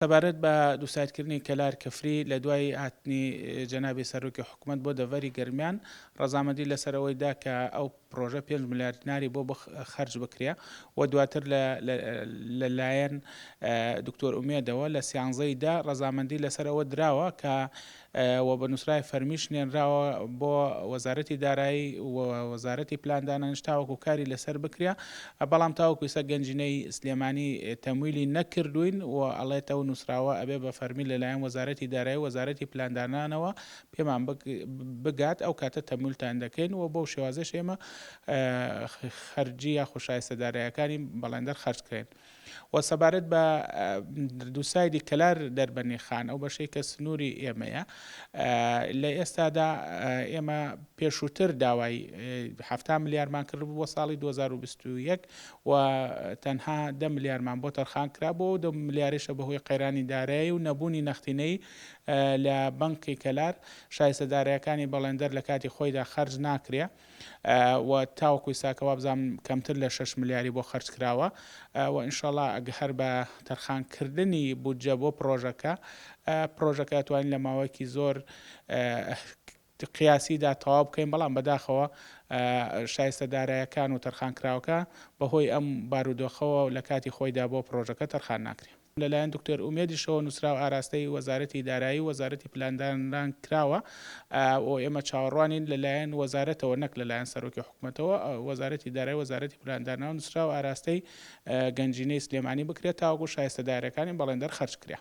سەبارەت بە دووسایدکردنی کەلار کفری لە دوای هاتنی جەنابی سەرۆکی حکومەت بۆ دەڤەری گەرمیان ڕەزامەندی لەسەر ئەوەی دا کە ئەو پڕۆژە پێنج ملیار دیناری بۆ خەرج بکرێ و دواتر لە لایەن دکتۆر ئومێدەوە لە سیانزەی دا ڕەزامەندی لەسەر ئەوە دراوە کە و بە نووسراوی فەرمیش نێنراوە بۆ وەزارەتی دارایی و وەزارەتی پلاندانانیش تاوەکو کاری لەسەر بکرێ، بەڵام تاوەکو ئیستا گەنجینەی سلێمانی تەمویلی نەکردووین و ئەڵێت ئەو نووسراوە ئەبێ بە فەرمی لەلایەن وەزارەتی دارایی و وەزارەتی پلاندانانەوە پێمان بگات ئەو کاتە تەمویلتان دەکەین و بەو شێوازەش ئێمە خەرجی یاخود شایستە دارایەکانی بەڵێندەر خەرج کرێن. و سەبارەت بە دووسایدی کەلار دەربەنیخان ئەو بەشەی کە سنووری ئێمەیە لە ئێستادا ئێمە پێشووتر داوای ه ملیارمان کرد بۆ ساڵی 2021 و تەنها دە ملیارمان بۆ تەرخان کرا بۆ دە ملیارشە بەهۆی قەیرانی دارایی و نەبوونی نەختینەی لە بەنقی کەلار شایستە دارایەکانی بەڵێندەر لە کاتی خۆیدا خەرج ناکرێ. و تاوەکو ئیستا کە وابزانم کەمتر لە شەش ملیاری بۆ خەرج کراوە و ئینشەڵا هەر بە تەرخانکردنی بودجە بۆ پڕۆژەکە پڕۆژەکە ئەتوانین لە ماوەیەکی زۆر قیاسیدا تەواو بکەین بەڵام بەداخەوە شایستە دارایەکان و تەرخانکراوەکە بەهۆی ئەم بارودۆخەوە لە کاتی خۆیدا بۆ پڕۆژەکە تەرخان ناکرێت. لەلایەن دکتۆر ئومێدیشەوە نووسراو ئاراستەی وەزارەتی دارایی و وەزارەتی پلاندانان کراوە و ئێمە چاوەڕوانین لەلایەن وەزارەتەوە نەک لەلایەن سەرۆکی حکومەتەوە وەزارەتی دارایی وەزارەتی پلاندانان نووسراو ئاراستەی گەنجینەی سلێمانی بکرێت تاوەکو شایستە دارەکانی بەڵێندەر خەرج کرێ.